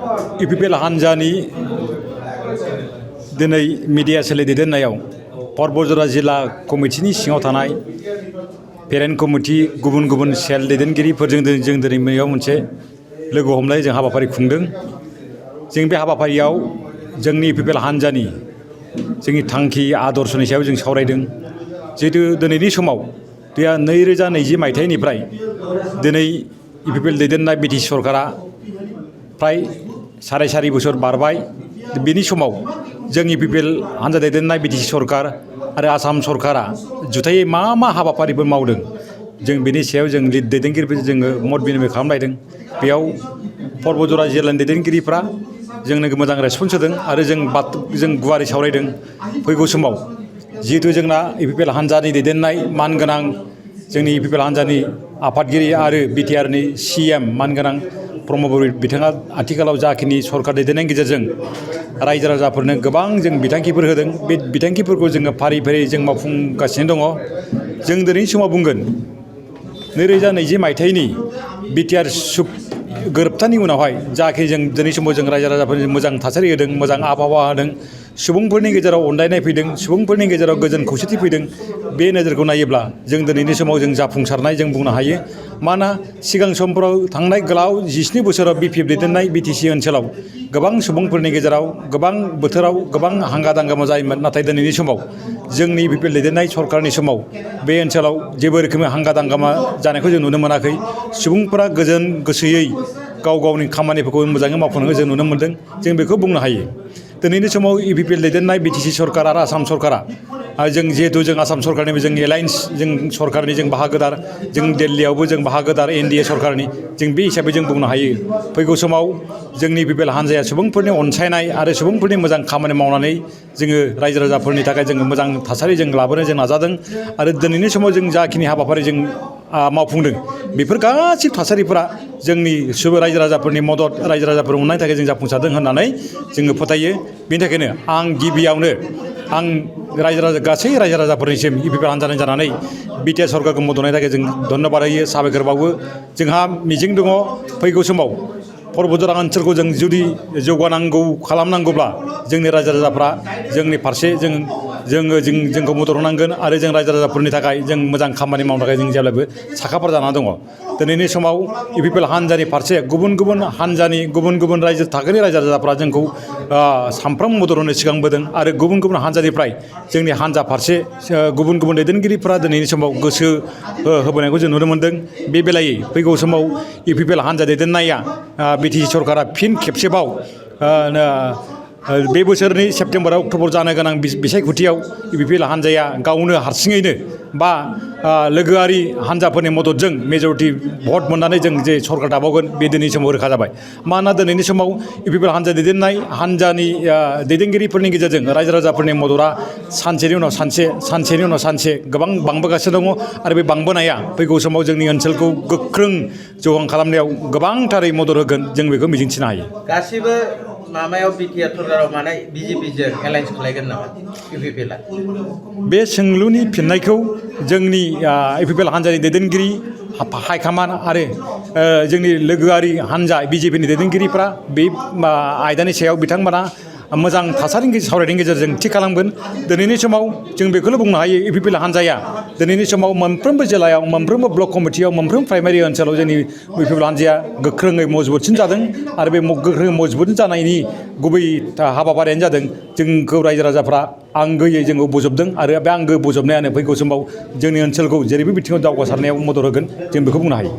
UPPL हान्जानि दिनै media सेल दैदेननायाव पर्बतजरा जिल्ला कमिटिनि सिङाव थानाय पेरेन्ट कमिटि गुबुन गुबुन सेल दैदेनगिरिफोरजों जों दिनै बेयाव मोनसे लोगो हमलाय जों हाबाफारि खुंदों। जों बे हाबाफारियाव जोंनि इउपिपिएल हान्जानि जोंनि थांखि आदर्शनि सायाव जों सावरायदों। जिहेतु दिनैनि समाव 2020 मायथाइनिफ्राय दिनै इउपिपिएल दैदेननाय बिटिसि सरकारा फ्राय साराय बोसोर बारबाय। बेनि समाव जों इउपिपिएल हान्जा दैदेननाय बिटिसि सरकार आरो आसाम सरकारा जुथायै मा हाबाफारिफोर मावदों जों बेनि सायाव जों दैदेनगिरिफोरजों जोङो मत बिनिमय खालामलायदों। बेयाव पर्बतजरा जिल्लानि दैदेनगिरिफ्रा जोंनो मोजां रेसपन्स होदों आरो जों गुवारै सावरायदों। फैगौ समाव जिहेतु जोंना इउपिपिएल हान्जानि दैदेननाय मानगोनां जोंनि इउपिपिएल हान्जानि आफादगिरि आरो बिटिआरनि CM मानगोनां प्रमद बर' बिथाङा आथिखालाव जाखिनि सरकार दैदेननायनि गेजेरजों रायजो राजाफोरनो गोबां जों बिथांखिफोर होदों। बे बिथांखिफोरखौ जोङो फारि जों मावफुंगासिनो दङ। जों दिनैनि समाव बुंगोन 2020 मायथाइनि बिटिआर गोरोबथानि उनावहाय जाखिनि जों दिनै समाव जों रायजो राजाफोरनो मोजां थासारि होदों, मोजां आबहावा होदों, सुबुंफोरनि गेजेराव अनलायनाय फैदों, सुबुंफोरनि गेजेराव गोजोन खौसेथि फैदों। बे नोजोरखौ नायोब्ला जों दिनैनि समाव जों जाफुंसारनाय जों बुंनो हायो। मानोना सिगां समफोराव थांनाय गोलाव 17 बोसोराव बिपिएफ दैदेननाय बिटिसि ओनसोलाव गोबां सुबुंफोरनि गेजेराव गोबां बोथोराव गोबां हांगा दांगामा जायोमोन। नाथाय दिनैनि समाव जोंनि इउपिपिएल दैदेननाय सरकारनि समाव बे ओनसोलाव जेबो रोखोमनि हांगा दांगामा जानायखौ जों नुनो मोनाखै। सुबुंफोरा गोजोन गोसोयै गाव गावनि खामानिफोरखौ मोजाङै मावफुंनायखौ जों नुनो मोन्दों। जों बेखौ बुंनो हायो। दिनैनि समाव इउपिपिएल दैदेननाय बिटिसि सरकार आरो आसाम सरकारा जों जिहेतु जों आसाम सरकारनिबो जों एलायन्स जों सरकारनि जों बाहागोदार, जों दिल्लीयावबो जों बाहागोदार NDA सरकारनि। जों बे हिसाबै जों बुंनो हायो फैगौ समाव जोंनि इउपिपिएल हान्जाया सुबुंफोरनि अनसायनाय आरो सुबुंफोरनि मोजां खामानि मावनानै जोङो रायजो राजाफोरनि थाखाय जोङो मोजां थासारि जों लाबोनो जों नाजादों। आरो दिनैनि समाव जों जाखिनि हाबाफारि जों मावफुंदों बेफोर गासिबो थासारिफोरा जोंनि रायजो राजाफोरनि मदद, रायजो राजाफोर अननायनि थाखाय जों जाफुंसारदों होननानै जोङो फोथायो। बेनि थाखायनो आं गिबियावनो गासै रायजो राजाफोरनिसिम इउपिपिएल हान्जानि जानानै बिटिआर सरकारखौ मदद होनायनि थाखाय जों धन्यबाद होयो, साबायखर बावो। जोंहा मिजिं दङ फैगौ समाव पर्बतजरा ओनसोलखौ जों जुदि जौगानांगौ खालामनांगौब्ला जोंनि रायजो राजाफ्रा जोंनि फारसे जोंखौ मदद होनांगोन आरो जों रायजो राजाफोरनि थाखाय जों मोजां खामानि मावनो थाखाय जों जेब्लाबो साखाफारा जानानै दङ। दिनैनि समाव इउपिपिएल हान्जानि फारसे गुबुन गुबुन हान्जानि गुबुन गुबुन थाखोनि रायजो राजाफ्रा जोंखौ सानफ्रोमबो मदद होनो सिगांबोदों आरो गुबुन गुबुन हान्जानिफ्राय जोंनि हान्जा फारसे गुबुन गुबुन दैदेनगिरिफ्रा दिनैनि समाव गोसो होबोनायखौ जों नुनो मोन्दों। बे बेलायै फैगौ समाव इउपिपिएल हान्जा दैदेननाया बिटिसि सरकारा फिन खेबसेबाव बे बोसोरनि सेप्तेम्बर अक्ट'बर जानो गोनां बिसायख'थियाव इउपिपिएल हान्जाया गावनो हारसिङैनो बा लोगोआरि हान्जाफोरनि मददजों मेजरिटि भट मोननानै जों जे सरकार दाबावगोन बे दिनैनि समाव रोखा जाबाय। मानोना दिनैनि समाव इउपिपिएल हान्जा दैदेननाय हान्जानि दैदेनगिरिफोरनि गेजेरजों रायजो राजाफोरनि मददआ सानसेनि उनाव सानसे गोबां बांबोगासिनो दङ। आरो बे बांबोनाया फैगौ समाव जोंनि ओनसोलखौ गोख्रों जौगां खालामनायाव गोबांथारै मदद होगोन जों बेखौ मिजिंथिनो हायो। गासिबो माबायाव बिटिआर सरकाराव माने बिजेपिजों एलायन्स खालायगोन नामा इउपिपिएलआ? बे सोंलुनि फिननायखौ जोंनि इउपिपिएल हान्जानि दैदेनगिरि हाइकमान्ड आरो जोंनि लोगोआरि हान्जा बिजेपिनि दैदेनगिरिफ्रा बे आयदानि सायाव बिथांमोना मोजां थासारिनि सावरायनायनि गेजेरजों थि खालामगोन। दिनैनि समाव जों बेखौनो बुंनो हायो इउपिपिएल हान्जाया दिनैनि समाव मोनफ्रोमबो जिल्लायाव, मोनफ्रोमबो ब्लक कमिटियाव, मोनफ्रोम प्राइमारि ओनसोलाव जोंनि इउपिपिएल हान्जाया गोख्रोङै मजबुतसिन जादों। आरो बे गोख्रों मजबुत जानायनि गुबै हाबाफारियानो जादों जोंखौ रायजो राजाफ्रा आंगोयै जोंखौ बोजबदों आरो बे आंगो बोजबनायानो फैगौ समाव जोंनि ओनसोलखौ जेरैबो बिथिङाव दावगासारनायाव मदद होगोन जों बेखौ बुंनो हायो।